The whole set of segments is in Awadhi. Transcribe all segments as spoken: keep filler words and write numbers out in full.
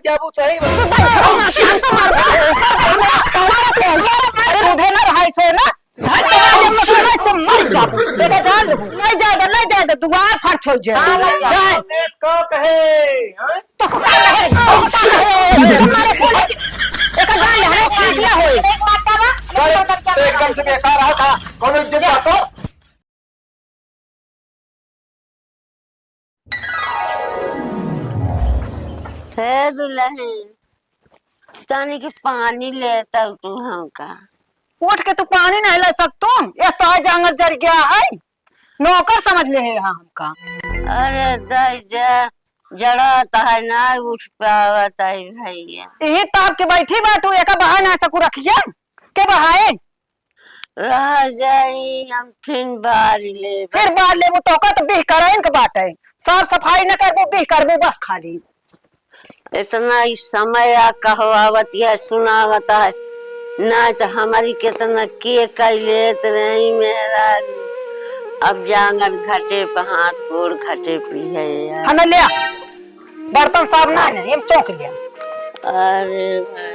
जाबू सही। तू भाई, हम तो मार, तू धे ना रहाई सो ना। धन के बाद जब मैं से मर जाबू। बेटा जान ले। नहीं जाएगा, नहीं जाएगा, दुआर फाड़ छोड़ जाए। हाँ, नहीं जाएगा। जाए। देश का कहे, हाँ? तो का कहे? तो का कहे? तुम्हारे बोले कि एक जान ले, हमें ठीक ना होए। एक माता बा, अरे, एकदम से बेकार रहा था। कौन इज्जत जा। का तो? हे दुल्हन, तनी के पानी लेता तू हमका। उठ के तू पानी नहीं ले सकतू? ये तो है जांगर जर गया है, नौकर समझ ले है यहाँ हमका। अरे दाई जा, जड़ा तो है ना उठ पावत है भैया। यही ताप के बैठी बा तू, एका बहा ना सकू रखिया, के बहाए? रह जाई, हम फिर बार लेब। फिर बार लेबू तो का तो बिह करैन के बाटे। साफ सफाई न करबू, बिह करबू बस खाली। इतना ही समय आ कहवावत है, सुनावत है, ना तो हमारी कितना के कह लेत रही मेहरारू। अब जांगर घटे पे हाथ, गोड़ घटे पे है यार। हमें ले आ। बर्तन साफ ना है, हम चौंक लिया। अरे भाई,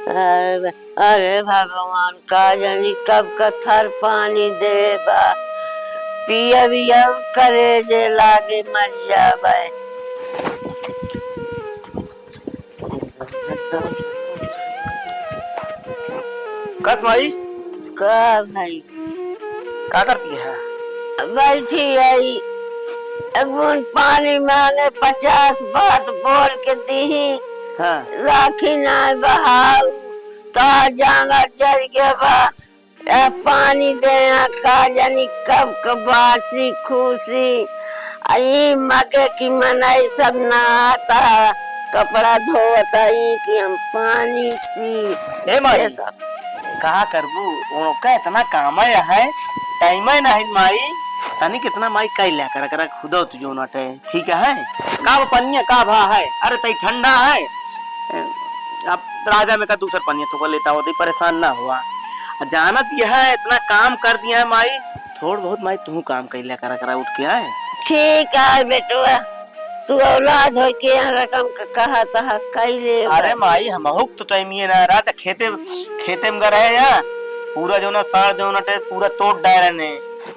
अरे, अरे भगवान, का जानी कब का थर पानी देबा, पिया भी अब करेजे लागे मर जाबे। कस माई? का भाई? का करती है? बैठी आई, एक बूंद पानी मांगे, पचास बात बोल के दीही। हाँ। राखी ना बहाऊ, तो जांगर जर के बा। ए, पानी दे, का जानी कब क बासी खुशी। आ ई मगे की मनई सब नहाता, कपड़ा धोवता, ई कि हम पानी पी। ए माई, ये सब। का करबू? उनका इतना काम है, टाइम है नहीं माई, तनी कितना माई कह लिया कर, कर खुदा तू जो नटे, ठीक है? का वो पनिया का भा है? अरे तई ठंडा है। अब राजा में का दूसर पनिया तो को लेता होते, परेशान ना हुआ। जानत यह है, इतना काम कर दिया है माई, थोड़ बहुत माई तू काम कह लिया करा, करा उठ के आए। ठीक है बेटवा, तू औलाद हो के यहाँ रकम का कहा तहा कई ले। अरे माई, हम हुक तो टाइम ये ना रात खेते, खेते में गए रहे या पूरा जो ना सार जो ना टे पूरा तोड़ डाले ने।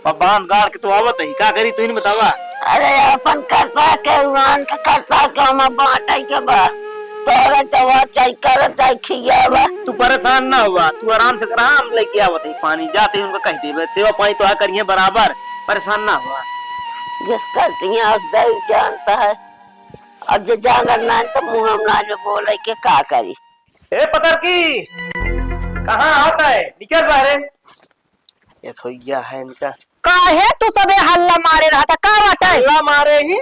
और बांध गाड़ के तू आवत ही, का करी तू ही नहीं बतावा। अरे अपन करता के उमान के करता के हम बांटे के बा। तोरे तो वा चाहे कर चाहे खियावा। तू परेशान ना हुआ, तू आराम से आराम लेके आवत ही पानी, जाते ही उनको कह देबे, सेवा पानी तो आ करिए बराबर, परेशान ना हुआ। जिस करती है उस दई जानता है। अब जे जांगर ना तो मुंह हम ना जो बोले के का करी। ए पतर की, कहाँ आता है? निकल बाहरे। ये सोइया है इनका। काहे तू सबे हल्ला मारे रहा था? का बात है? हल्ला मारे ही।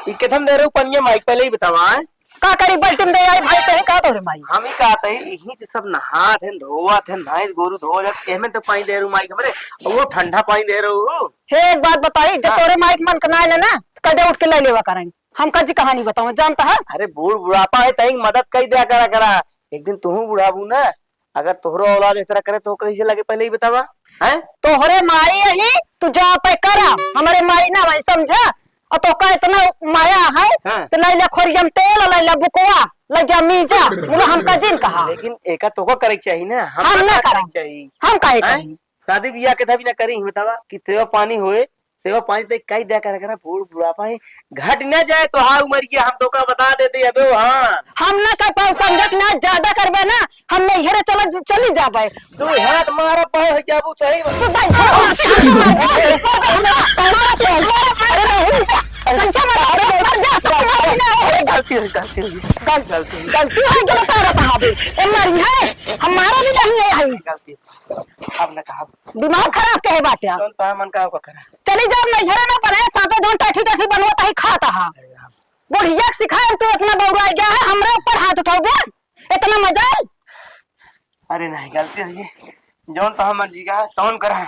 ई केथन दे रहे पनिया माइक पहले ही बतावा है। का करी बल्टी में दे आई भाई से ही का तोरे माई? हम ही कहते हैं, यही से सब नहात हैं, धोवत हैं, भैंस गोरू धोवत हैं, एहमे तो पानी दे रहू माइक हमरे, वो ठंडा पानी दे रहू। हे एक बात बताई, जब हाँ। तोरे माइक मन के ना आइले ना, तो कदे उठ के ले लेवा करें। हम का जी कहानी बताऊं, जानता है? अरे बूढ़ बुढ़ापा है, तई मदद कई दिया करा करा। एक दिन तू बुढ़ाबू ना, अगर तोहरो औलाद इस तरह करे तो कैसे लगे पहले ही बतावा, हैं? तोहरे माई यही तू जा पे करा, हमारे माई ना भाई समझा। और तो का इतना माया है, हाँ। तो लैला खोरियम तेल, लैला बुकवा, लैला मीजा, बोलो हमका जिन कहा। लेकिन एका तो को करे के चाहिए ना, हम हम ना ना करे करब। के चाहिए। हम काहे हैं? करी? शादी बियाह के भी ना करी, बतावा कि सेवा पानी होए, सेवा पानी तो कई दिया करा करा, बूढ़ बुढ़ापा है, घट ना जाए तो हाँ उमरिया, हम तो का बता देते अबे, हाँ। हम ना कर पाऊ समझत ना, ज्यादा करबे ना, हम नैहरे चल, चली जाबे। तू हाथ मारा पाए हो जाबू सही में। तू दाई, अरे नहीं, अरे गलती हो गई, गलती हो गई, गलती, गलती हो गई। गलती हो गई, बता रहा था अभी। ए, मरी है, हमारा भी नहीं है, है। गलती। अब ना कहा। दिमाग खराब के है बाटे। जौन तोहार मन का होगा करा। चली जाओ, नैहरे ना बनाए, साथे जौन टाठी टाठी बनवत है, खाता हा। अरे राम। बुढ़िया के सिखाए तू इतना बौराई गया है, हमरे ऊपर हाथ उठाओगे? इतना मजाल? अरे नहीं, गलती हो गई। जौन तोहार मर्जी का है, तौन करा।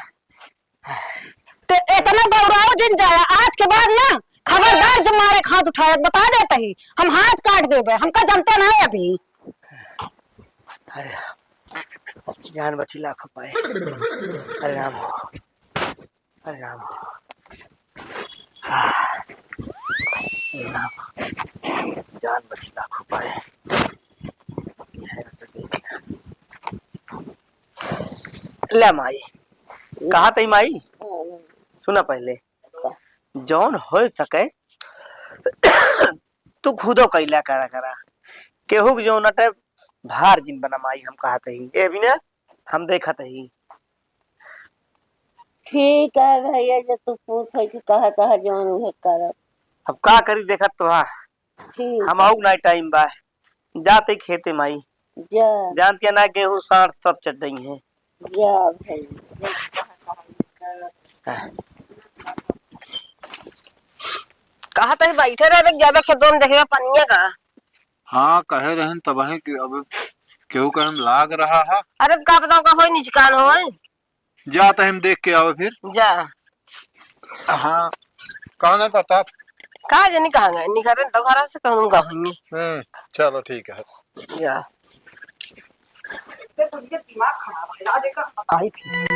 ते इतना बौराओ जिन जाया, आज के बाद ना खबरदार जब मारे के हाथ उठाया, बता देते ही, हम हाथ काट देबे, हमका जनते ना है अभी। अरे, जान बची लाखों पाए। अरे राम हो, अरे राम हो। आह, अरे राम। जान बची लाख रुपए। ले माई, कहा तई माई, सुना पहले, जौन हो सके तू खुदो कैला करा करा, केहू के जौन अटे भार जिन बना माई, हम कहत ही, ए बिना हम देखत ही। ठीक है भैया, जो तू पूछ है कि कहत है जौन उहे करब। अब का करी, देखत तो हा, ठीक। हम आऊ ना टाइम बा, जाते खेते माई। जा। जानतिया ना गेहूं साढ़ सब चढ़ रही हैं। जा भाई। कहा तही बैठे रहबे, जाबे खेतवा में देखे पनिया का। हाँ, कहे रहन तबहे कि अब केहू कहम लाग रहा है। अरे का बताओ का होई निचकान होई। जा त हम देख के आवे फिर। जा। हाँ, कहाँ गए प्रताप? का जानी कहाँ गए, निकरे तो घरा से कहूँ का होंगे। हम्म, चलो ठीक है। जा। दिमाग खराब है आज का। आई थी।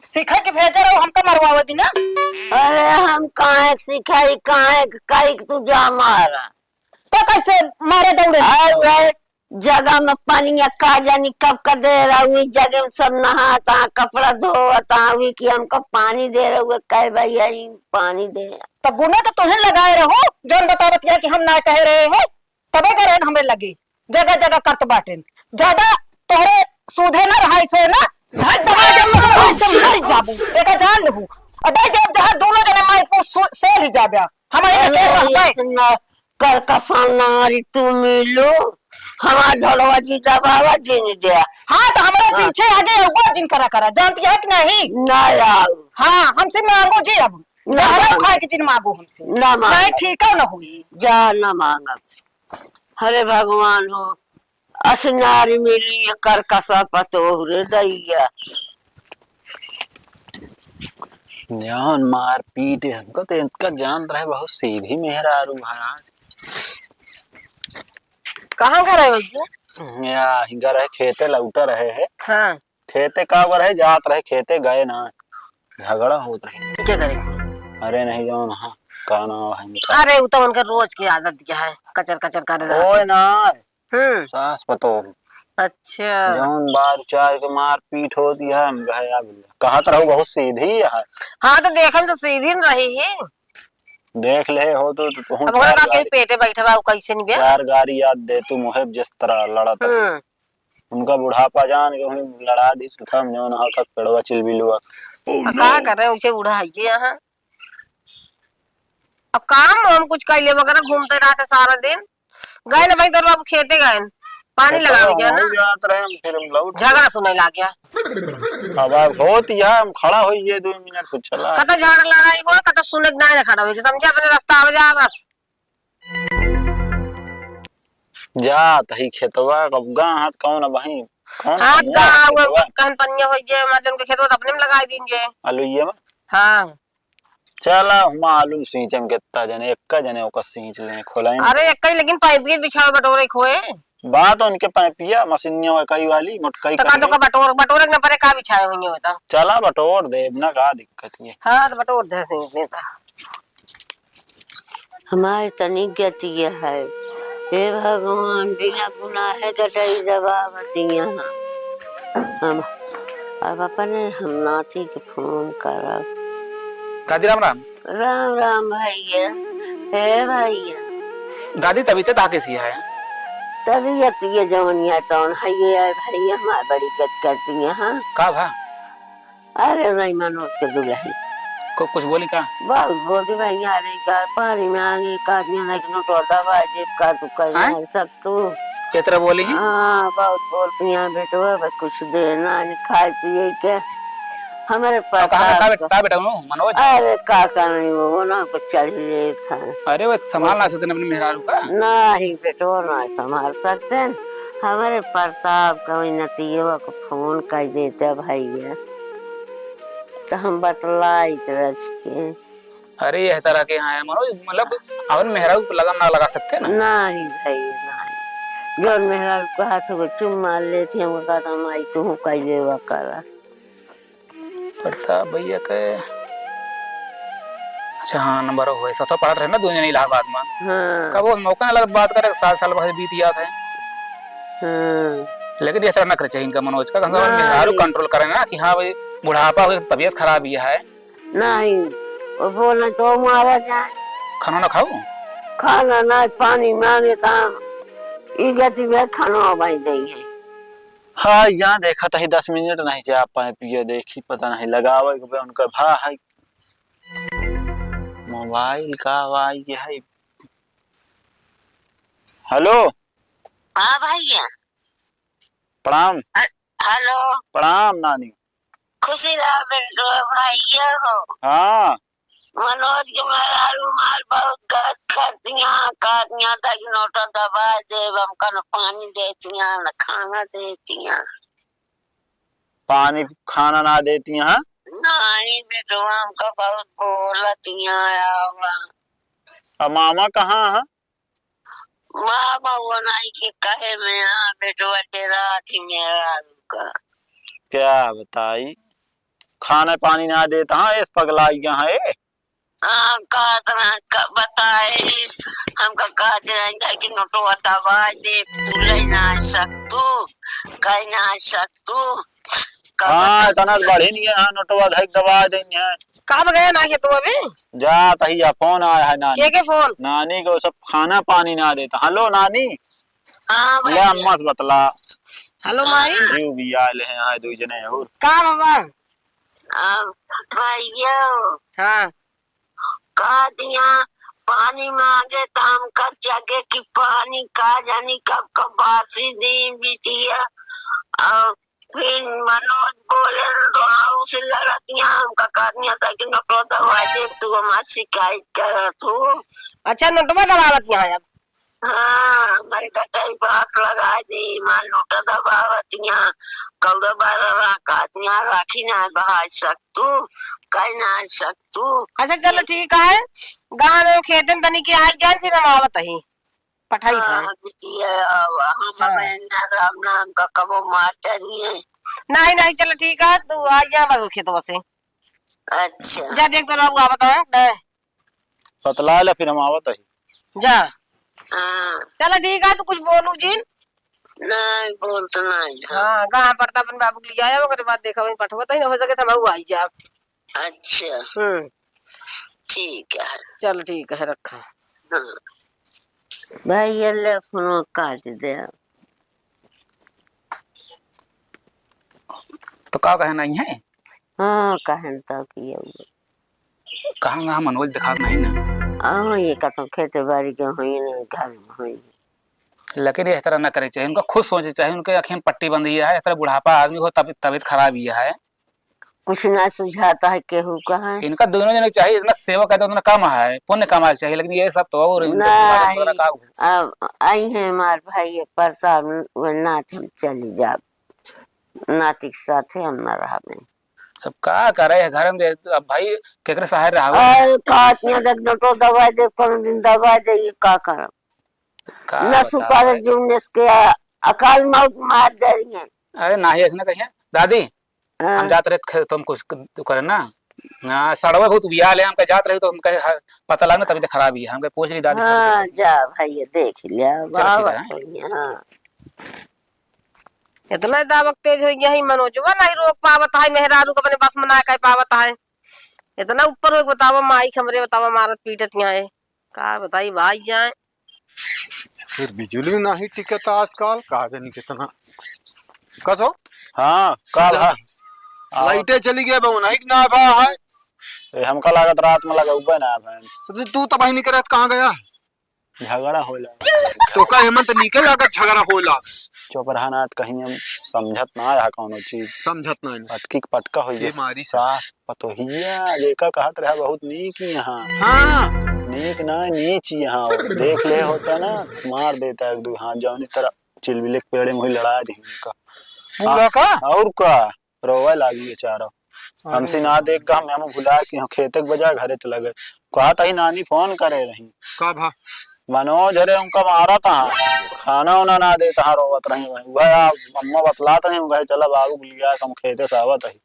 सीखे के भेजे रहो, हमका मरवावे बिना। अरे हम काहे के सिखाई, काहे के कही के तू जा मारा। तो कैसे मारे दौड़े? आए, आए, जगह में पानी या का जानी कब कर दे रहा, वही जगह में सब नहाता, कपड़ा धोता, वही कि हमको पानी दे रहे हुए, कहे भैया ई पानी दे। तो गुना तो तुहे लगाए रहो, जौन बतावत या कि हम ना कहे रहे हैं, तबे करे हमरे लगे, जगह जगह करत बाटेन। ज्यादा तोहरे सूधे ना रहाई सोए ना, धक दबा जब मर रहाई से मर जाबू, एका जान लेहू। अबे जब जहाँ दोनों जने माई पूछ सु-, सेल ही जाब्या, हमारे में अरे के रहबे? सुना, कर कसा नारी तू मिलो, हमार ढोलवा जी दबावा जिन दे। हाँ, तो हमारे हाँ। पीछे आगे अगुआ जिन करा करा, जानती है कि नहीं? ना यार। हाँ, हमसे मांगो जी अब। ना जहरा मांगो। खाए के जिन मांगो हमसे। ना मांगो। नहीं, ठीक है ना हुई। जा ना मांगब। हरे भगवान हो, अस नारी मिली एकर कसा पतोह रे दैया। जौन मार पीट है हमका, तो इनका जानत रहे बहुत सीधी मेहरारू महाराज। कहाँ घर है भैया? या हिंगा रहे खेते लौटा रहे है। हाँ। खेते का ओकर है, जात रहे खेते, गए ना, झगड़ा होत रहे। क्या करे? अरे नहीं, जौन हाँ, का नाम है इनका? अरे उ तो उनका रोज की आदत क्या है, कचर कचर करे रहते। ओए ना, हम्म। सास पतोह। अच्छा। जौन बार चार के मार पीट होती है, हम कहे, "अब कहत रहो बहुत सीधी है।" हाँ तो देखम तो सीधी न रही ही। देख ले हो तो, तो तुहूँ अब ओकरा चार का कहीं गारी, पेटे बैठे बा, उ कैसे नहीं बे? चार गारी याद दे तू मुहे जिस तरह लड़त रही। हम्म। उनका बुढ़ापा जान के वहीं लड़ा दी सुथम जौन हाथ तक पेड़वा चिलबिलवा। अब का करे, उसे बूढ़ा है ये यहाँ। अब काम हम कुछ कर ले वगैरह, घूमते रहते सारा दिन। गए ना भाई तोर बाबू खेते गए, पानी तो लगावे गया ना। हम जात रहे, हम फिर हम लौट झगड़ा सुने लाग गया। अब, अब होत यह हम खड़ा हो ये दो मिनट कुछ चला। कत झगड़ा लड़ाई हो, कत सुने के ना खड़ा हो, समझे, अपने रास्ता आवे जा बस। जात ही खेतवा, अब गा हाथ कौन अब ही, कौन हाँ, कौन गा, वो खेतवा? कहन पनिया हो जे, माजन के खेतवा तो अपने में लगाई दीन जे। आलू ये में? हाँ। चला, हुमा आलू सींचे में कितना जने, एक्का जने ओकर सींच ले, खोलाई। अरे, एक्का ही, लेकिन पाइप के बिछावे बटोरे खोए। बात उनके पाइपिया, मशीनिया वा कई वाली, मोटकई तो का कर तो ले। का बटोर, बटोरे के न परे का बिछाए होंगे बता। चला, बटोर दे, ना का दिक्कत ये। हाँ, तो बटोर दे सींच लेता। हमारे तनी गति है। हे भगवान, बिना गुनाह गटई दबावती यहाँ। हम, अब अपने हम नाती के फोन करब। दादी राम राम। राम राम भैया। हे भैया। दादी, तबीयत कहाँ कैसी है? तबीयत ये जौन है तौन है, ये है भैया, हमार बड़ी गत करती यहाँ। का भा? अरे नहीं, मनोज के दुल्हन। को-, कुछ बोली का? बहुत बोली भैया, अरे का पानी में आगे का आदमी नहीं, नोटवा दबा जेब का तू कर आय? नहीं सकतू। ये तरह बोली है? हाँ, बहुत बोलती हैं बेटवा, बस कुछ देना नहीं, खाए पिए के। हमारे अब कहाँ का, का प्रताप बेट-, का बेटा उन्हों, मनोज? अरे का करनी वो, वो ना कुछ चढ़ ले था। अरे वो संभाल ना सकते अपने मेहरारू का? नहीं बेटवा, ना संभाल सकते। हमारे प्रताप का वही नतीजवा को फोन कर देते भैया। तो हम बतलाइत रच के। अरे, यह तरह के यहाँ है, मनोज, मतलब, अपन मेहरारू पे लगन ना लगा सकते ना? नहीं भाई, नहीं। जौन मेहरारू कहा था, वो चुप मार लेती, हम कहता, "माई, तू कह लेवा करा।" प्रताप भैया के अच्छा, हाँ, नंबर हो, ऐसा तो पढ़त रहे ना, दोनों जने इलाहाबाद में। हाँ। कबो मौका ना लगत बात करे, साल, साल भर बीत जात है। हाँ। लेकिन ये तरह ना करे चाहिए इनका मनोज का, कम से कम नहीं। मेहरारू control करे ना कि हाँ भाई, बुढ़ापा हो गया, तबीयत खराब ही है। नहीं, वो बोले तो मारा जाए। खाना ना खाऊ? खाना ना, पानी मांगे तो ई गति में खाना भाई देंगे। हाँ, यहाँ देखा तही दस मिनट नहीं जा पाए, पिए देखी, पता नहीं लगावे के बे उनका भा है। मोबाइल का आवाज ये है। हेलो। हाँ भैया। प्रणाम। ह-, हेलो। प्रणाम नानी। खुशी रहा बेटो, भैया हो। हाँ। मनोज के मेहरारू मार बहुत गलत करतियाँ, कहतियाँ तक नोटो दबा देब, हमका न पानी देतियाँ, न खाना देतियाँ। पानी खाना ना देतियाँ, हाँ? नहीं बेटवा, हमका बहुत बोलतियाँ, आवा। अब मामा कहाँ है? मामा वो नहीं के कहे में, हाँ बेटवा, डेरा थी मेहरारू का। क्या बताई, खाना पानी ना देता, हाँ, ऐस पगला गया है। हाँ, कहत रहे, क-, बताए, हमका कहत रहे कि नोटवा दबा दे, तू ले ना सकतू, कहीं ना सकतू। हाँ, इतना तो बढ़ी नहीं है, हाँ, नोटवा धइक दबा देनी है। कब गए ना खेतवा में? जा, तहिया फोन आया है नानी। के के फोन? नानी को सब खाना पानी ना देता। हेलो नानी। हाँ ले भैया। अम्मा से बतला। हेलो माई। जीव भी आले हैं, हाँ, दो जने और। का बाबा? हाँ, भैया। हाँ। का दिया, पानी मांगे त हमका जगे कि पानी का जानी कब कब बासी दिन बितिया। और फिर मनोज बोले तो उसे लड़तिया, हमका कहतिया था कि नोटो दबा दे, तू हमार शिकायत करत हो। अच्छा, नोटवा दबावत यहाँ अब। हाँ, मैं कहते बात लगा दी, मार नोटो दबावत यहाँ, कौड़ा बारह रहा, कहतिया राखी ना बहा सकतू, कहीं ना सकतू। अच्छा, चलो ये ठीक है, गाँव में खेतन तनी के आई जाए, फिर हम आवत ही। पठाई था। हाँ, बिटिया, अब हम हाँ। अब ना राम नाम का कबो मार डरिए। नहीं, नहीं, चलो ठीक है, तू आ जा बस खेतवा से। अच्छा। जा देख तो बाबू आवत है, दे। बतला ले, फिर हम आवत है। जा। हाँ। चलो ठीक है, तू कुछ बोलू जिन। नहीं, बोल तो नहीं है। हाँ, गाँव पड़ता अपन बाबू के लिए आया, ओकरे बाद देखा वहीं पठवत है, हो सके तो हम आई जाब। अच्छा। हम्म। ठीक है। चल ठीक है, रखा। हाँ। भाई, ये ले फोन काट दे। तो का कहना ही है? हाँ, कहन तो किया हुआ। कहाँ कहाँ मनोज दिखात नहीं ना। हाँ, ये कतौ खेत बाड़ी के होई ना, घर में होई। लेकिन ये तरह ना करे चाहिए, उनका खुद सोचे चाहिए, उनके आँखें में पट्टी बंधी है, इस तरह बुढ़ापा आदमी हो, तबीयत, तबीयत खराब ही है। कुछ ना सुझाता है केहू का है। इनका दोनों जने के चाहिए, इतना सेवा करते उतना कम है, पुण्य कमाए के चाहिए, लेकिन ये सब तो और इनके दिमाग में नहीं। थोड़ा का अब आई हैं हमार भाई, ये प्रसाद, वो नाथ हम चली जाब, नाती के साथे हम ना रहबे। अब का करे है घर में, अब भाई केकरे सहारे रहावे? अरे, कहतियाँ देख, नोटो दबा दे, कोनो दिन दबा दे, ये का करब? का ना बताओ सुपारे भाई? जुम्नेस के आ-, अकाल मौत मार दे रही है। अरे नाही, ऐसे ना कहिए। दादी, हाँ। हम जात रहे खेत, हम कुछ क-, करे ना। हाँ, सड़वे बहुत उबिया ले, हमका जात रही तो हमका ह-, पता लगना तबीयत खराब ही है। हमका पूछ ली दादी से हाँ, कैसे? जा भाई, ये देख लिया, चलो, ठीक बाबा है। कहिए, हाँ। इतना दावक तेज हो गया है, मनोजवा नहीं रोक पावत है, मेहरारू को अपने बस में ना कह पावत है। इतना ऊपर हो बतावा, माई के हमरे बतावा, मारत पीटत यहाँ है। का बताई भाई जाए। फिर बिजुली नाही टिकत आजकल, का जानी कितना। कसो? हाँ, का भा? लाइटे चली गई, बहु नहीं ना भा है। ए, हमका लागत रात में लगौबे ना भा। तो तू तबाही नहीं करत, कहाँ गया? झगड़ा होला। तो का हेमंत नीके लागत झगड़ा होला? चुप रहा ना, कहीं हम समझत ना रहा कौनो चीज। समझत ना। पटकी के पटका हो के गया। मारी से। सास पतोहिया, जेका कहत रहा बहुत नीक यहाँ। हाँ। नीक ना, नीच यहाँ। देख ले होता ना, मार देता एक दो हाथ, जौनी तरह चिलबिले के पेड़े में वही लड़ा दी उनका। पूरा का? और का? रोवे लागी बेचारा। अरे हमसे ना देख के हम, हम भुला के हम खेते के बजाय घरे चला गए। कहा था ही नानी फोन करे रही। का भा? मनोज रे उनका मारा था, खाना उना ना देता, रोवत रही वही। वह आप अम्मा बतलात रही, वह चला बाबू को लिया, हम खेते से आवत ही।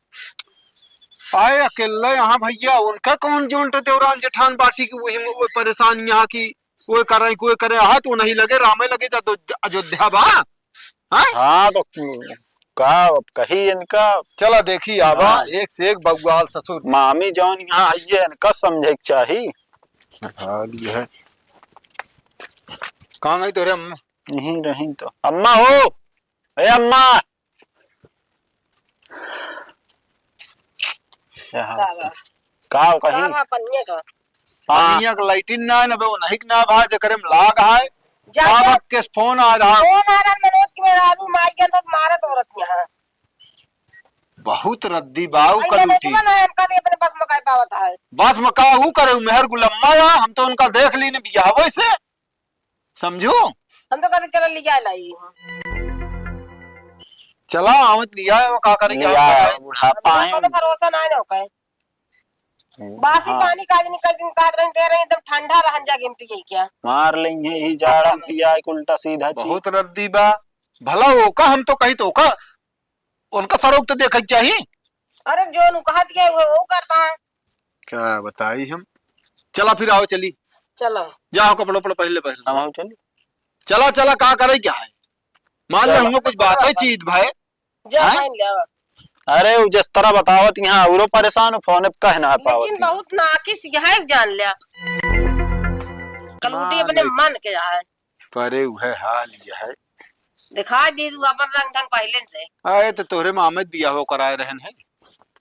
आए अकेले यहाँ भइया, उनका कौन जोंट देवरान जेठान बाटी की वही में वो परेशान यहाँ की वो करे, वो करे, हाँ, तो नहीं लगे, रामे लगे जा तो अयोध्या बा। हाँ? हाँ, तो का अब कही इनका? चला देखी आवा, हाँ। एक से एक बउआल ससुर। मामी जौन यहाँ आइए, इनका समझे के चाही। हाँ, ये है। कहाँ गई तोरे अम्मा? यहीं रही तो। अम्मा हो, ए अम्मा। का बा? का कही? का बा, पनिया का? हाँ। पनिया का लाइटिन ना, ना बे, वो नहीं ना भा, जेकरे में लाग है। जा, का जा। बा, केस फोन आ रहा? फोन आ रहा, मनोज के मेहरारू माई के तो मारत औरत यहाँ। बहुत रद्दी बा, ऊ अरे, का लूटी। मनोजवा ना, हमका दे अपने बस में काहे पावत है? बस में का ऊ करे, ऊ मेहर गुलम्मा या, हम तो उनका देख ली न बियाह वैसे। समझू? हम तो कहते चलो लिया लाई। चला, आवत लिया है, वो का करे, क्या लिया, करे? बुढ़ापा हमको है। कोनो भरोसा ना है ओकर। हम्म, बासी हाँ। पानी का दिन, कई दिन कहत रही, दे रही, एकदम ठंडा रहन जाके हम पिए क्या? मार लेंगे ही जाड़ा में पिया है, उल्टा सीधा चीज। बहुत रद्दी बा। भला ओका हम तो कही तो ओका, उनका सरोग तो देखे के चाही। अरे, जो नु कहत गए, वो, वो करता है। क्या बताई हम? चला फिर आओ, चली। चला। जाओ, कपड़ा उपड़ा पहन ले, पहन ले। हम आओ, चली। चला, चला, का करे, क्या है? मान ले, चला। हमको कुछ बात है, चीज भाई। जा, हैं? पहन ले, आवा। अरे, उ जिस तरह बतावत यहाँ, औरो परेशान, फोन पे कह ना पावत लेकिन ही। बहुत नाकिस यह है, जान लिया। कलूटी ना, अपने देख। मन के है। परे उहे हाल यह है। दिखाई दी तू अपन रंग ढंग पहले से। अरे, तो तोहरे मामे बियाह कराए रहन है।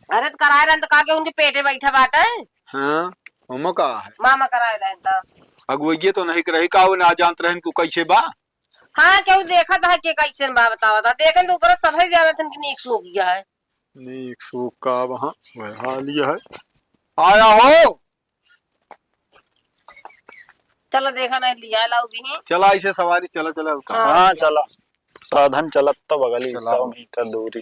अरे, तो कराए रहन तो का के उनके पेटे बैठा बाटे। हाँ, ओमा का है? मामा कराए रहन तो। अगुवैये तो नहीं करही का, वो ना जानत रहन कि कैसे बा? हाँ, केहू देखत है कि कैसन बा, बतावत है। देखें तो ऊपर सभे जानत हन कि नीक सूख गया है। नीक सूख का वहाँ, वह हाल यह है। आया हो। चलो देखा नहीं लिया लाओ भी। चला इसे सवारी, चला, चला, उठा। हाँ। हाँ, चला। साधन चलत तो बगली चला। सौ मीटर दूरी।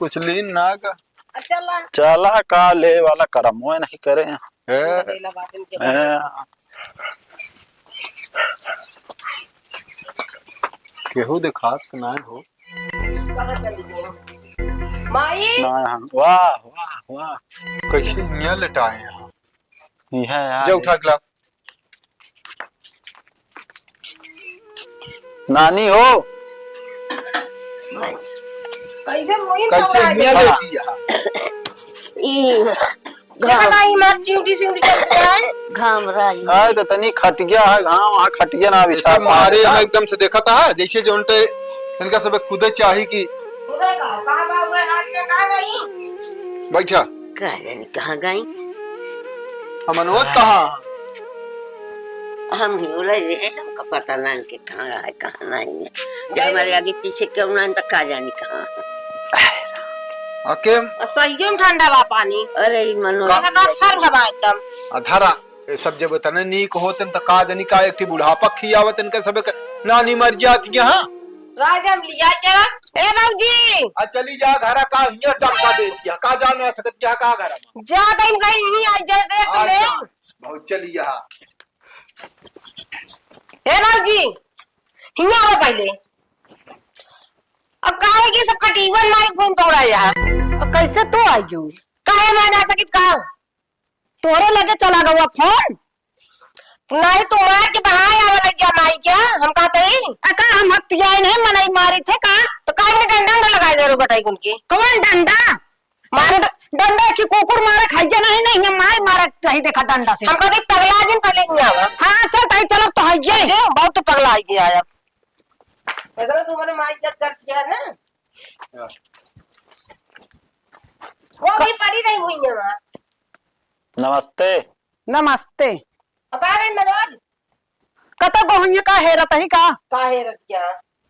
कुछ लीन ना का? आ, चला। चला का ले वाला करम, वो नहीं करे। ए। लेला बाटन के ए। केहू देखात ना हो। कहाँ चली गई? माई। ना, हाँ। वाह, वाह, वाह। कैसे हियाँ लेटाए हैं? इहे यार। जा उठा के ला। नानी हो। कैसे मुइन कैसे पकड़ा मियाँ दे? लेटी है? ई देखा घाम, ना, ई मार चिउटी सिउटी चल रहा है। घाम रही। आए तो तनी खटिया है, घाम वहाँ खटिया ना बिछा ऐसे मारे पाए। यहाँ एकदम से देखा था, जैसे जो उनटे इनका सब खुदे चाही कि उधर का, कहाँ बा, उधर हाथ में कहाँ गई? बैठा। कहाँ जानी कहाँ गई? हम मनोज कहाँ? हम ही बोला, ये हमका पता ना कि कहाँ है, कहाँ नहीं है। जब हमारे आगे पीछे क्यों ना, तो का जानी कहाँ है। अकेम। और सही में ठंडा बा पानी। अरे, ई मनोज का? एकदम ठर भवा एकदम। आ धरा, ये सब जब इतने नीक होते तो का जानी का एक ठी बुढ़ापा खियावत इनके सब के नानी मर जात यहाँ। राजा हम लिया चला। ए बाबूजी। आ चली जा घरा का हियाँ डंका दे दिया। का जा ना सकत क्या का घरा में? जा तो इनका ही आ जा देख आ ले। जा। बहुत चली यहाँ। ए बाबूजी। हियाँ आवा पहले। अब का है कि सब खटीवन माइक फोन पकड़ा यहाँ। अब कैसे तू आई गई? काहे मैं ना सकित का? तोरे लगे चला गवा फोन। नहीं, तू मार के बहाए आवे लग जा माई क्या? हम कहते ही। आ का हम हत्याए नहीं, मनई मारी थे का? तो काहे में डंडा उंडा लगाए दे रो गटाई गुन के? कौन डंडा? मारे तो डंडा की कुकुर मारे खाइए नहीं, नहीं, हम माई मारे नहीं देखा डंडा से। हम कहते पगला जिन पहले नहीं आवा। हाँ, चल ताई, चल अब तो है ये। जो बहुत पगला आई गया है अब। अगर तुम्हारे माई इज्जत करती है ना। हाँ। वो भी पड़ी रही हुई है वहाँ। नमस्ते। नमस्ते। और कहाँ गई मनोज? कतौ गहुइया का हेरत ही का? का हेरत क्या?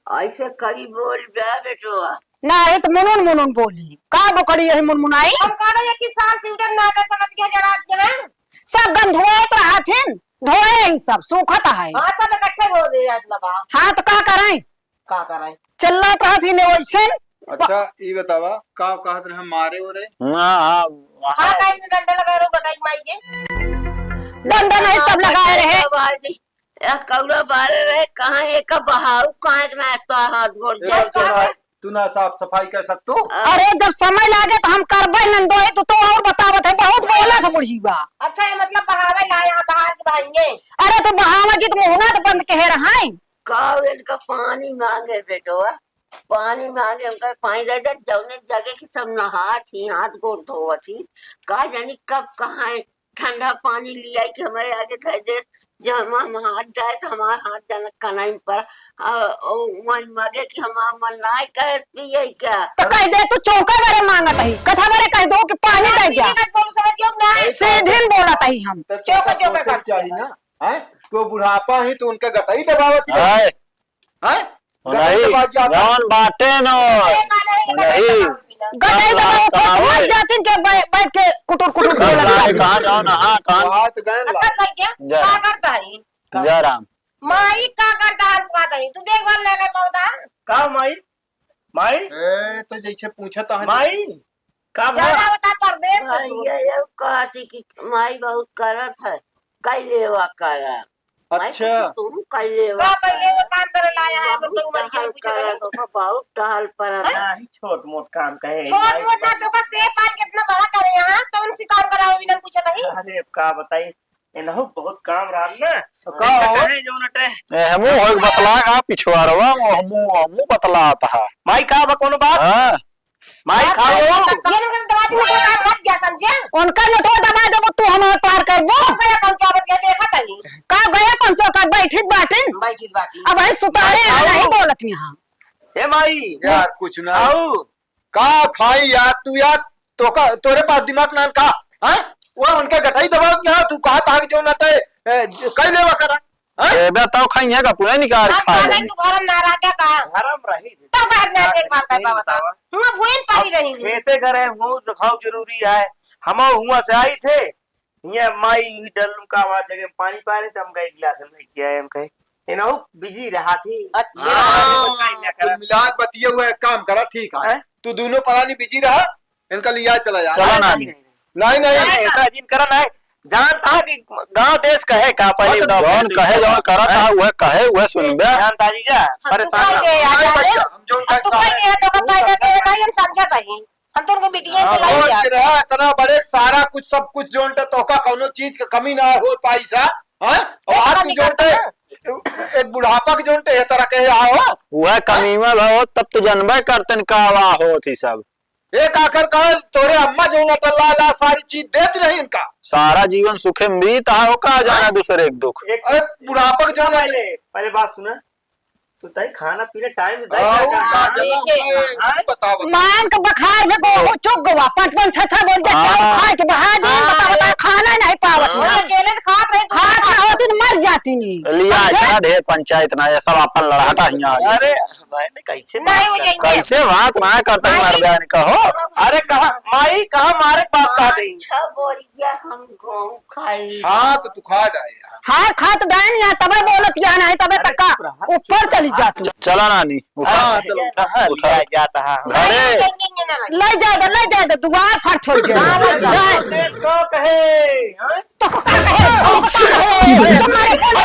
ऐसे करी बोल बे बेटवा। ना, ये तो मुनुन मुनुन बोली। का बोकड़ी यही मुनमुनाई? हम कह रहे हैं कि साल स्वेटर ना दे सकत क्या जरा क्या है? सब गंधुआत रहा थिन, धोए ही सब, सूखत है। हाँ, सब इकट्ठे धो दे इतना बा। हाँ, तो का करें? का करें? चिल्लात रहा थिन वैसे। अच्छा, ई बतावा, का कहत रहे मारे ओरे? हाँ, हाँ, वहाँ हाँ, काहे में डंडा लगा रहे हो, बटाई माई के? डंडा नहीं, सब लगाए रहे। बाबा जी। ए, कौड़ा बारे रहे, कहाँ एका बहाऊ, कहाँ एक ना तो हाथ गोड़ एकर जाए। तू ना, तू ना साफ सफाई कर सकतू? अरे, जब समय लागे तो हम करबे नंदोई, तू तो और बतावत है, बहुत बोलत है बुढ़ीवा। अच्छा, ये मतलब बहावे ला यहाँ बहार के बहाएंगे? अरे, तो बहावे जी, तो मुँह ना तो बंद कहे रहाई। का इनका पानी मांगे बेटवा, पानी मांगे, हमका पानी दे दे, जौने जगह की सब नहात ही, हाथ गोड़ धोवत ही, का जानी कब कहाँ ठंडा पानी लियाई के हमरे आगे धर दे, जो हम, हम हाथ डाए तो हमार हाथ जाना कनाई पर, आ, ओ, मन मगे कि हमार मन नाय कहे पिए क्या? तो कह दे तू चौका बारे मांगत ही, कथा बारे कह दो कि पानी दे जा। सीधे न बोलत ही हम। तो चौका, चौका चौका करते चाहिए हैं। ना, हैं? तो बुढ़ापा ही तो उनका गटई दबावत ही। हाय। हैं? ओ नहीं, गटई दबा दिया था। जौन बाटे न, ए, माने है, ओ नहीं। गटई दबाओ, कहाँ मर जातिन के बै-, बैठ के कुटुर कुटुर बोलत कहाँ, बाटे। कहाँ जाओ ना, हाँ, कहाँ? बात गए ना। अक्कल भाई क्या? जा। का करता है? जय राम। माई का करता है, हमको कहता है। तू देखभाल नहीं कर पावता। का माई? माई? ए, तो जैसे पूछत हन। माई? का भा? चला बता परदेस से माई तू। ये, ये कहती कि माई बहुत करत है, कई लेवा करा। माई अच्छा। कुछ तू कई लेवा का कई लेवा करा। काम करे ला यहाँ है, बहुत बस वो मर गया, टहल पूछे करत नहीं। हो, बहुत टहल परत है। नहीं, छोट मोट काम कहे, छोट माई मोट ना, बहुत तो का से पाल कितना बड़ा करे यहाँ, तो उनसे काम कराओ बिना पूछे नहीं। अरे, अब का बताई, इनहु बहुत काम रहल ना। तो का हो? कहे जो नटे। ए, हमू हो बतला का पिछुआरवा, हमू, हमू बतलात हा। माई का बा कोनो बात? हाँ। माई, बात खाओ। है, ये लोग तो दवा दी, उनको काम मत जा, समझे? उनका नोटवा दबा देबो, तू हमार पार करबो। गया पंचो, अब ये देखा तनी। का गया पंचो का बैठित बाटिन? बैठित बाटिन। अब है सुतारे खाओ। नहीं बोलत यहाँ। हे माई, यार, कुछ ना। खाओ। का खाई यार, तू यार, तो का, तोरे पास दिमाग ना का? हैं? वो उनका गटाई दबा दिया, तू कहा था कि जो ना ते, ए, कई लेवा करा। हैं? ए, बे, तौ खइहे का पूरा निकाल हम खा कहते लेंगे। तू घर में ना रहता का? घर में रही। तो घर में ना देख भाल कर नहीं पावता। बतावा। हुआ भूइन पड़ी अब रही हूँ। खेते घरे हूँ, दिखाओ जरूरी है। हम हुआ से आई थे। ये माई डल्लू का आवाज जगह में पानी पा रहे थे, हम कहे गिलास में किया है, हम कहे। इन्हों बिजी रहा थी। अच्छा। हाँ, हाँ, कुल मिला के बतिया हुआ एक काम करा, ठीक है। हैं? तू दोनों परानी बिजी रहा, इनका लिया चला जा। चला ना। नहीं, नहीं, नहीं। नहीं, नहीं, ऐसा जिन करा ना है। जानता है कि गांव देश कहे का पहले अब बताओ, जौन कहे, जौन करत है, वह कहे, वह सुनबे। जानता जीजा, हम तो परेशान कह ना दे हो। यार, नहीं बच्चा, हम जौन अब तू कहे कह दे, तो का फायदा के नहीं, हम समझत हई। हम तो उनके बिटिया हाँ, के भाई और यार। के रहा, इतना बड़े सारा कुछ, सब कुछ जौन टे, तोका कौनो चीज के कमी ना हो पाई सा, हाँ? और एक आज कमी तू जौन टे, करता ना। एक बुढ़ापा के जौन टे, ये तरह के आओ। वह कमी में हो, तब तो जनबे करतन का वा होत ही सब। एक आखिर का तोरे अम्मा जो ना टल्ला ला सारी चीज देत रही इनका। सारा जीवन सुखे में बीत हा, ओका जाना हाँ? दूसरे के दुख। एक अरे बुढ़ापा के जो ना पहले, पहले बात सुना, तू तई खाना पीना टाइम से दे आओ, क्या का का? जला ठीक है। हुआ है, हाँ? बताओ, बताओ। मान के बखार में को चुक गवा, पाँच पाँच छह छह बोल के हाँ। खाए के बहार दिन हाँ। बता बता खाना नहीं पावत हाँ। ना। अकेले तो खात रही, तू खात ना होती तो मर जाती नहीं। लिया समझे? इतना ढेर पंचायत ना, ये सब अपन लड़ाटा हियाँ आ गया। अरे, भाई ने कैसे नहीं, बात वो कर यही है। कैसे बात ना करता है, माई। मार बहन का हो। अरे कहा, माई कहा मारे बाप कहा पाँच गई। छह बोरिया हम गेहूं खाई। हाँ, तो तू खा डाए यार। हार खात डाइन या तबे बोलत या नहीं, तबे अरे तक का चुप रहा, ऊपर चुप चली रहा। जा तू। च-, चला नानी, उठा। हाँ, चलो। कहाँ उठा। लिया जाता है? घरे। नहीं, नहीं, नहीं, नहीं, नहीं। ले जा दे, ले जा दे, दुआर फाड़ छोड़ दे। हाँ, ले जा। जाए। तो कहे, हाँ? तो का कहे? तो का कहे? तो मारे बोले।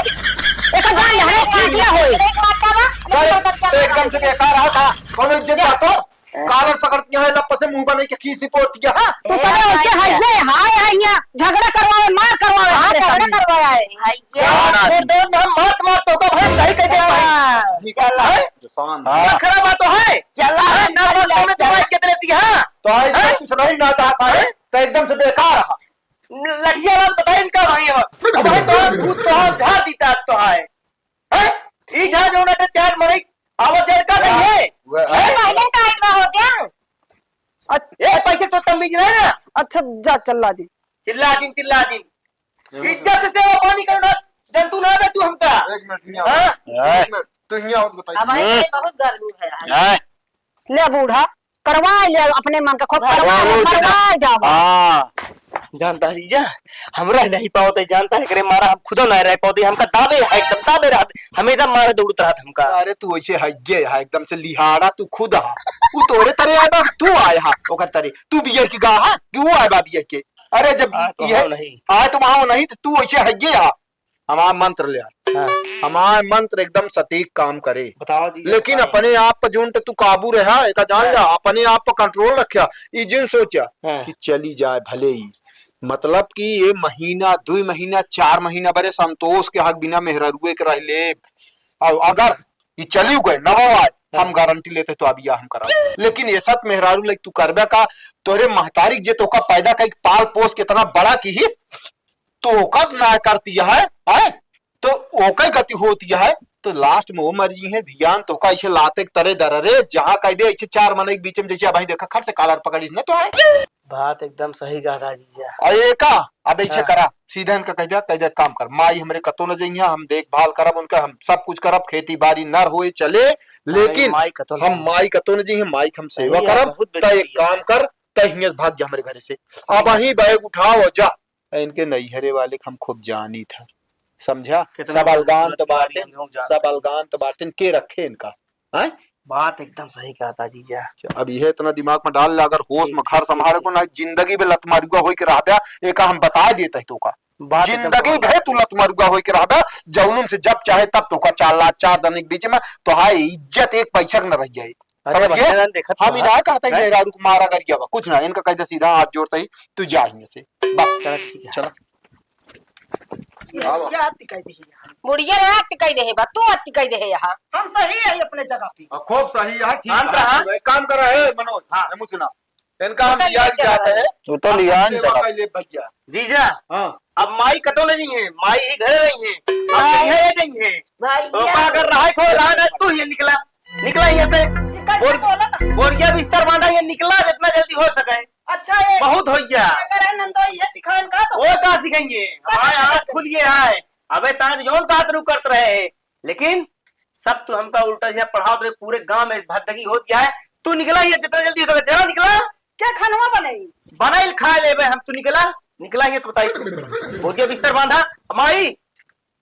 एक बार यहाँ ठीक ना होई। एक बात का बा, अरे, लेकिन तो एकदम से बेकार रहा था। कौन इज्जत जा। जातो? कॉलर पकड़ के यहाँ लप्प से मुंह बनाई के खींच दी पोत के, हाँ? तू सब ऐसे है, ये हाय है यहाँ, झगड़ा करवावे, मार करवावे, हाँ, हमरे झगड़ा सामने। करवाया है। हाय, ये हाँ। ये दो हम मार, मार तो का भाई सही कह दिया भाई। हाँ। ठीक है, चला। हाँ। शांत। हाँ। नखरा बात तो है। चला, हाँ, हम ना कर मार लिया, तो मैं चला। तुम्हारी कितने दी, हाँ? तो आज हाँ? कुछ नहीं ना था, हाँ? तो एकदम से बेकार रहा। लठिया बात बताए इनका भाई अब। अब भाई तो भूत तो झाड़ दीता तो है। हैं? ई जहाँ जो ना चार मरई, आवत जाए का नहीं है? वह है। ए, पहले का आइल बा हो क्या? ए, पैसे तो तमीज रहे ना। अच्छा, जा, चिल्ला दिन। चिल्ला दिन, चिल्ला दिन। ये इज्जत से सेवा पानी करना, जंतु ना दे तू हमका। एक मिनट, हियाँ हाँ? आओ। एक मिनट, तू हियाँ आओ तो बताइए। अब भाई, हम्म। ये बहुत गर्मी है आज। हाँ। ले बूढ़ा, करवा ले अपने मन का खूब, भाई, करवा ले, बहुत करवा जाओ। हाँ। जानता है जीजा, हमरा नहीं पावत है, जानता है, एकरे मारा हम खुदो नहीं रह पावत है, हमका दाबे है, एकदम दाबे रहत, हमेशा मारे दौड़त रहत हमका। अरे तू वैसे हइये है, एकदम से लिहाड़ा तू खुद हा। उ तोरे तरे आए बा, तू आए हा, ओकर तरे। तू बियर की गा हा, कि उ आए बा बियर के? अरे जब आ तो ये हो नहीं। आए तो वहाँ नहीं, तो तू वैसे हइये हा। हमारा मंत्र ले आ। हाँ। हमार मंत्र एकदम सटीक काम करे। बताओ जी, लेकिन बताओ। अपने आप पर जोन ते तू काबू रहा, एका जान हाँ। ला, अपने आप पर control रख्या। ई जिन सोचा हाँ। कि चली जाए भले ही, मतलब कि ये महीना, दुई महीना, चार महीना बरे संतोष के हक बिना मेहरारुए के रह ले। और अगर ई चली गए, न हो आए, हाँ। हम गारंटी लेते तो अब बियाह हम कराओ। लेकिन ये सब मेहरारू लाइक तू करबे का, तोरे महतारी जे तोका पैदा कई पाल पोस के इतना बड़ा किहिस, तोका ना करती है, है? तो ओका गति होती है, तो last में वो मर जी है, ध्यान तोका ऐसे लाते के तरे दर रे, जहाँ कह दे ऐसे चार मनई के बीच में जैसे अबहीं देखा खट से collar पकड़ी न तो है। बात एकदम सही कहा था जीजा। और ये का, अब ऐसे हाँ। करा, सीधा इनका कह दिया, कह दिया काम कर, माई हमरे कतो न जइहे, हम देखभाल करब उनका, हम सब कुछ करब, खेती बारी नर होए चले, लेकिन माई कतो न हम जइहे। माई कतो न जइहे, माई के हम सेवा सही है, करब, बहुत त एक बेहतरीन। काम कर, त हियां से भाग जा हमरे घरे से। सही अब बात। अहीं bag उठाओ और जा। इनके नैहरे वाले के हम खूब जानी था, समझा? कितना सब अलगान खूबसूरत तो बाटे, हम लोग जानते सब हैं। अलगान तो बाटे, के रखे इनका, हैं? बात एकदम सही कहा था जीजा। अच्छा, अब यह इतना दिमाग में डाल ले, अगर होश ठीक, में घर ठीक, संभाले ठीक, को ना, जिंदगी में लतमारुआ होई के रहबे, एका हम बता देते हैं तोका। बात एकदम जिंदगी सही भर तू लतमारुआ होई के रहबे, जौनुम से जब चाहे तब तोका चार लाख चार दन के बीच में तोहार इज्जत एक पैसा के न रह जाए। अरे समझ गया? भैया, देखत हम तो इन्हें है। कहते हैं हैं? मेहरारू को मारा कर गया बा, कुछ ना, इनका कह दे सीधा हाथ जोड़ते ही तू जा हियां से, बस। चला ठीक है। चला। ये आओ। बुढ़िया अति कह दे है। बुढ़िया रे अति कह दे है बा, तू अति कह दे है यहाँ। हम सही है अपने जगह पे। हाँ, खूब सही है, ठीक हम है। कहा? एक काम करा है मनोज, हाँ। हम सुना। इनका हम उतर लिया लिया जाता चला है। तू तो आप लिया सेवा चला। कर ले भैया। जीजा, हाँ। अब माई कतो नहीं है, माई ही घरे रही है। अब हाँ। नहीं है, ये नहीं है। भाई, तो या। का अगर रहा खोल रहा ना, तू ही निकला, निकला यहाँ से। ये कैसे बोर-, बोला था? बोरिया बिस्तर बांधा, ये निकला जितना जल्दी हो सके। अच्छा, ये बहुत हो गया। अगर है नंदो, ये सिखाएं का तो? वो का सिखाएंगे? हमारे आँख खुल गए है। अबे तांग जौन का तू करत रहे है, लेकिन सब तू हमका उल्टा सीधा पढ़ावत रहे, पूरे गांव में भगदगी होत गया है। तू निकला ही जितना जल्दी हो सके, जरा निकला। क्या खानवा बनाई? बनाइल खा लेबे हम, तू निकला, निकला ही तो बताई तू। बोरिया बिस्तर बांधा, माई,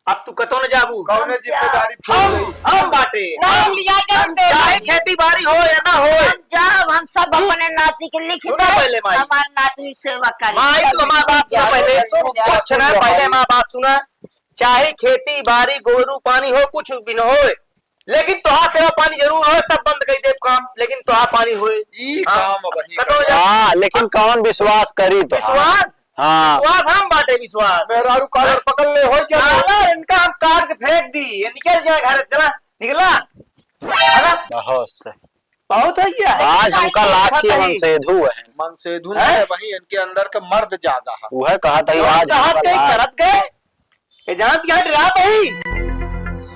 अब तू कतो न जाबू। कौने जिम्मेदारी हम, हम बाटे। ना, हम लिया जाए हम हमसे। चाहे खेती बारी हो या ना हो। हम जाब, हम सब अपने नाती के लिख सुना दे, पहले माई। हमार नाती सेवा करे। माई, तू हमार बात सुना पहले। सुन जा, कुछ सुन ना, जा, पहले माई। हमार बात सुना। चाहे खेती बारी, गोरू पानी हो, कुछ भी न होए, लेकिन तोहार सेवा पानी जरूर होए, सब बंद कर देब काम, लेकिन तोहार पानी होए। ई हाँ। काम अब वही कतो कर। जा। हाँ, लेकिन कौन विश्वास करी तोहार? विश्वास? हाँ। विश्वास हम बाटे विश्वास। मेहरारू collar पकड़ ले, हो जा। collar इनका हम काट के फेंक दी, ये निकल जाए घर से, चला, निकला। अरे, बहुत सही। बहुत हो गया। आज हमका लाग कि मनसेधु है। मनसेधु हैं? नहीं है, वही इनके अंदर का मर्द ज्यादा है। वह कहा था, तो आज चाहत हमका के लाग। करत गए, ये जानत क्या डरात ही?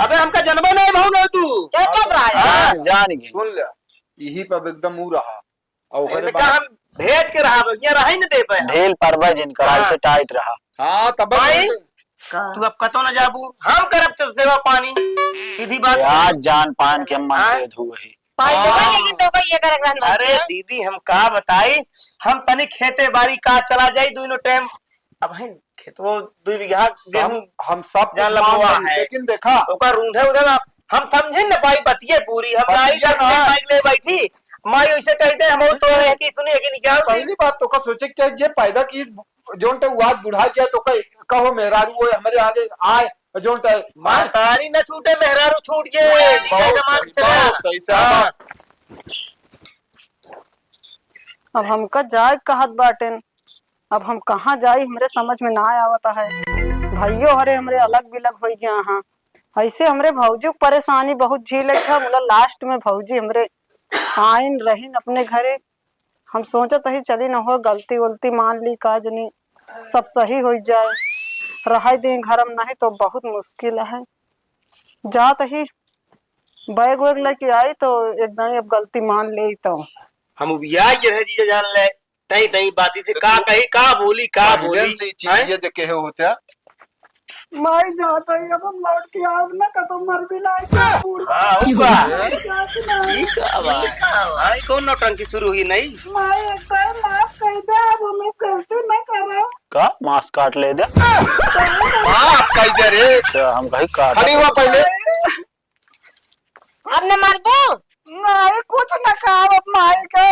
अबे हमका जनबे नहीं भाऊ नहीं तू। चल चुप रहा है। हाँ। जान, जान गए। सुन ले, यही पर एकदम ऊ रहा। और ओकरे इनका बाद हम भेज के रहा, यहाँ रहे न दे पाए। ढील परबे जिनकर, हाँ। ऐसे tight रहा। हाँ, तब भाई, तू अब कतो न जाबू, हम करब तो सेवा पानी, सीधी बात। आज जान पान के हम हाँ। मनसेधु ही। पाई देबा, हाँ। लेकिन तो कोई ये करे रहन अरे भैया। दीदी, हम का बताई, हम तनी खेते बारी का चला जाई दोनों time। अब है खेतवो दुई बीघा सब, गेहूं हम सब कुछ जान मान लगवा लेंगे, है। लेकिन देखा ओकर रूंधे उधे ना, हम समझे न पाई बतिये पूरी, हम बतिये आई ना। माइक ले बैठी, माई उसे कहते हम तो रह की सुनी है कि निकाल दी। पहली बात तो का सोचे कि जे पैदा की जोन ते वाद बुढ़ा गया तो कह-, कहो मेहरारू वो हमरे आगे आए, जोन ते महतारी न छूटे, मेहरारू छूट गए। बहुत सही, बहुत सही, शाबाश। हाँ। अब हमका जाए कहत बाटेन, अब हम कहाँ जाई, हमरे समझ में ना आवत है। भइयो हरे हमरे अलग बिलग होइ गया हाँ। ऐसे हमरे भौजी के परेशानी बहुत झीले था, बोला last में भौजी हमरे आइन रहिन अपने घरे, हम सोचत ही चली न हो गलती वलती मान ली का जनी सब सही होइ जाए। रहाई दे घर में नहीं तो बहुत मुश्किल है। जात ही bag वैग लेके आई तो एकदम अब गलती मान ले तो। हम उबिया ये रहे जीजा जान ले, तई तई बाती से का कही, का बोली, का पहले बोली, से ही चीज हैं? ये जे कहे होते हैं। माई जात है, अब हम लौट के आब ना कतो मर भी ना आए, क्या बूढ़ हाँ, ऊ का? जात ना। ई का बा? ई का बा? भाई, कौन नौटंकी शुरू हुई नहीं? माई, एक तो माफ कर दे, अब हम इस गलती ना करो। का? मांस काट ले दे। माफ कर दे रे। अच्छा, हम कहीं काट खड़ी हुआ पहले। अब न मरबो? नहीं, कुछ ना कहा, अब माई का।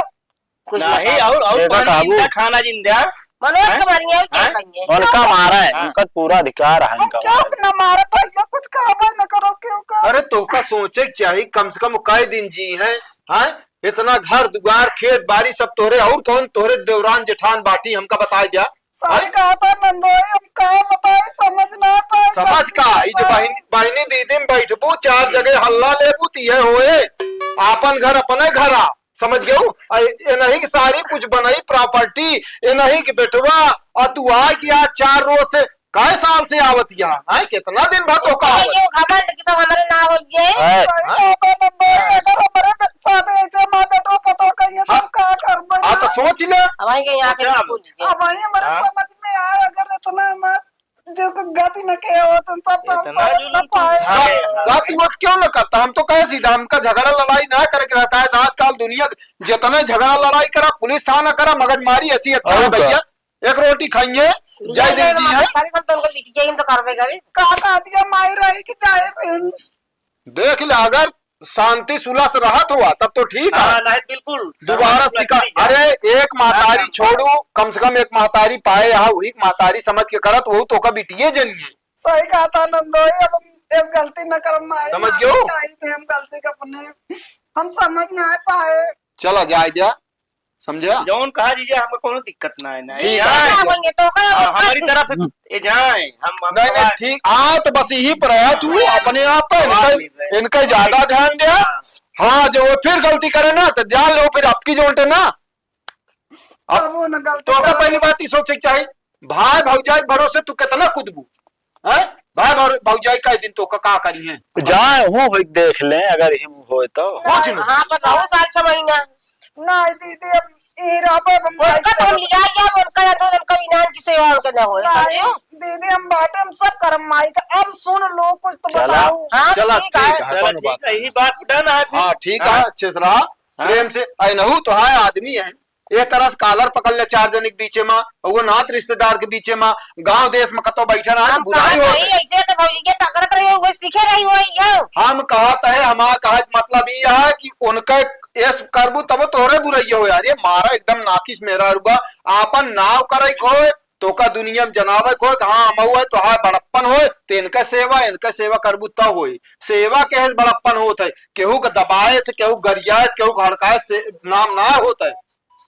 कुछ ना नहीं, कहा। और, और देखा पानी काबू। जिंदा, खाना जिंदा। मनोज हैं? के मारिए, और क्या हैं? कहिए? उनका मारा है, हाँ। उनका पूरा अधिकार है, हम उनका क्यों मारा है। ना मारा भैया, कुछ कहबे न करो, क्यों का? अरे, तोहका सोचे के चाही, कम से कम कई दिन जी हैं, हैं? इतना घर दुआर, खेत बारी सब तोहरे, और कौन तोहरे देवरान जेठान बाटी, हमका बताए द्या। सही हैं? कहा था नंदोई, हम का बताए, समझ ना पाए, समझ समझ का? ना ई जो पाए। बहिन, बहिनी दीदी में बैठबू, चार जगह हल्ला लेबू, त ये होए, आपन घर अपने घरा, समझ गयो? आ, ए नहीं कि सारी कुछ बनाई प्रॉपर्टी, ए नहीं कि बेटवा, और तू आ गया चार रोज से, कै साल से आवत या, हैं? कितना दिन भर तो का ये आवत? जो घमंड की सब हमारे ना हो जाए। है, सही हैं? बात है नंदोई, अगर हमारे साथ ऐसे माँ बेटो पतो कहिए, तो हाँ। हम का करबे हाँ, तो ना? सोच ले। अब वहीं के यहाँ पे अच्छा। भूल गए। अब वहीं हमारे हाँ। समझ में आए, अगर इतना मत जो कोई गति न के हो, तो सब तो हम इतना सब जुलूम ना तू पाए। उठाए। गति वत क्यों न करता? हम तो कहे सीधा, हमका झगड़ा लड़ाई ना करे के रहता है। आजकल दुनिया जितना झगड़ा लड़ाई करा, पुलिस थाना करा, मगजमारी ऐसी अच्छा और है भैया। का? एक रोटी खाइए, जय जय दिन जी है। हम तो उनको बिटिया ही तो करबे करे। का कहतिया माई रही कि जाए फिर। देख ले, अगर शांति सुलह से रहत हुआ तब तो ठीक है। हाँ, नहीं, बिल्कुल। दोबारा धर्म शिका-, लक्ष्मी जाए। अरे, एक महतारी हाँ। छोड़ू, कम से कम एक महतारी पाए यहाँ, वही महतारी समझ के करत, वहू तो का बिटिये जनी है। सही कहा था नंदोई, अब हम इस गलती न करम, माई समझ माफी गयो? चाहिए थे हम गलती के अपने, हम समझ ना पाए। चला जाए द्या, समझा? जौन कहा जीजा, हमका कोनो दिक्कत ना है, ना। ठीक ये है। जाए। ना बोलिए, तो का हाँ, दिक्कत हमारी है? तरफ से ये जाए, हम, हम नहीं, नहीं, सवाल ठीक, आ तो बस यही पर है, तू अपने आप पे इनका, आवाज नहीं है। इनका ज्यादा ध्यान दे। हाँ। हाँ, जो वो फिर गलती करे ना, तो जान लो फिर आपकी जोन टे ना। अब अब वो ना गलती तो का करे। पहली बात ही सोचे के चाहिए, भाई भौजाई के भरोसे तू कितना कूदबू? हैं? भाई भर-, भौजाई का दिन तो का, का करी है? जाए हूँ, होई देख लें, अगर हिम होए तो। कुछ नहीं। हाँ, पर रहो साल छह महीना। नहीं दीदी, अब ई रहबे, अब हम उनका तो हम लिया जाब, उनका या तो उनका इनान की सेवा उनके न होए, नहीं, समझियो? दीदी, हम बाटे, हम सब करम माई का। अब सुन लो, कुछ तो चला। बताओ। हाँ, चला, ठीक है। ठीक है, चला, कोनो ठीक बात है, नहीं। यही बात done है फिर। हाँ, ठीक हाँ। है, अच्छे से रहा, हाँ। प्रेम से। ऐ नहू तो है, आदमी है, ए तरह से collar पकड़ ले चार जने के बीचे में, वो नात रिश्तेदार के बीचे में, गांव देश में कतो बैठा रहा, हम बुराई कहत हो रही, गई। ऐसे तो भौजी के पकड़त रही हो, वो सीखे रही हो, यो। हम कहत है, हमार कहत मतलब ई है कि उनके एस करबू तब तोहरे बुराई हो यार। ये मारा एकदम नाकिस मेहरारुआ, आपन नाव करे को होए, तोका दुनिया में जनावे को होए कि हाँ, हम हुए, तोहार बड़प्पन होए, तो इनका सेवा, इनका सेवा करबू तब होए। सेवा के है बड़प्पन होत है, केहू के दबाए से, केहू गरियाए से, केहू के हड़काए से नाम ना होत है।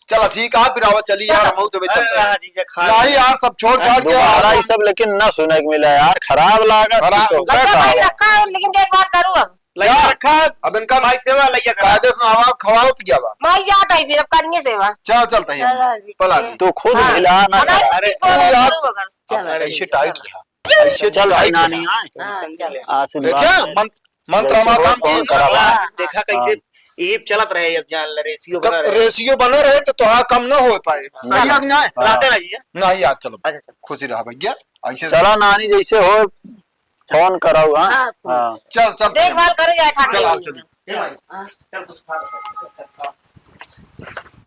चला ठीक है, फिर आवा चली यार, चला। हमहू सबे अरे चलते हैं। हाँ जीजा, खा नहीं ले। यार, सब छोड़ छाड़ के दोबारा आओ। ये सब लेकिन ना सुने के मिला यार, खराब लागत खराब। तो का बच्चा कहा? भाई रखा है, लेकिन देखभाल करू अब। लइका क्या? रखा है। अब इनका माई सेवा लइका करा। कायदे से नहावा, खवाओ, पियावा। माई जात है फिर, अब करिए सेवा। चल, चलते हैं। चला जी। पला जी। तू खुद हाँ। भिला ना हमारे करा। तो अरे, फिर बोलो, यार। करू अगर। चला अब ऐसे जी, tight चला। रहा। ऐसे चल भाई, tight नानी रहा। आए। हाँ, चला। आशीर्वाद देखे, दे। मन-, मंत्र जैसे माँ हो काम की। कौन करा बा? हाँ। देखा कैसे हाँ। ये चलत रहे, अब जान ले, रेसियो तब बना रहे। रेसियो बना रहे तो तोहार कम ना हो पाए। ना, सही ना। है कि ना? हाँ। रहते ना जी। नहीं यार, चलो। अच्छा, चलो। खुशी रहा भैया। ऐसे चला नानी, जैसे हो, फोन कराऊ, हाँ? हाँ, फोन। हाँ। चल, चल, देखभाल करे जाए, ठाकुर चल, जी। चल। हाँ, चल, कुछ खा।